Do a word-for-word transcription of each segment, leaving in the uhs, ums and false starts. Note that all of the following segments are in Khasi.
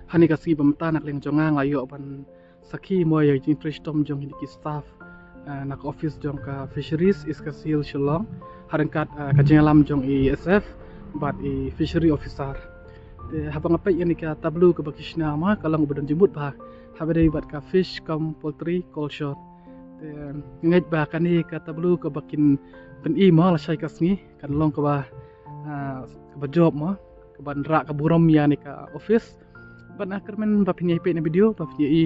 Ha kane ka sngi ba mynta na ka liang jong nga nga ïoh ban sakhi mo ïa ka jingtrei shitom jong kine ki staff, eh, na ka office jong ka Fisheries East Khasi Hills Shillong, ha ryngkat, eh, ka jingïalam jong i S F bad i Fishery Officer. Te haba nga peit ïa kane ka tableau kaba ki shna mo, ka long ba don jingmut bha, haba dei bad ka Fish cum Poultry Cold Shot. Te nga ngeit ba kane ka tableau kaba kin pyni mo lashai ka sngi kan long kaba, ah, kaba jop mo, kaba wanrah ka burom ïa kane ka office. Bad nga kyrmen ba phin ïa peit ïa kane ka video ba phin ïa i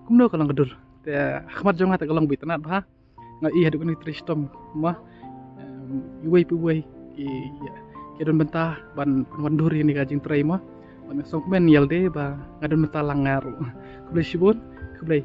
kumno ka long ka dur. Te ha khmat jong nga te ka long ba itynnad bha. Nga i haduh kane ka trei shitom mo, em, iwei pa iwei ki, ki don bynta ban, ban wandur ïa kane ka jingtrei mo. Bad nga sngewkmen ïalade ba nga don bynta lang nga ruh. Khublei shibun, khublei.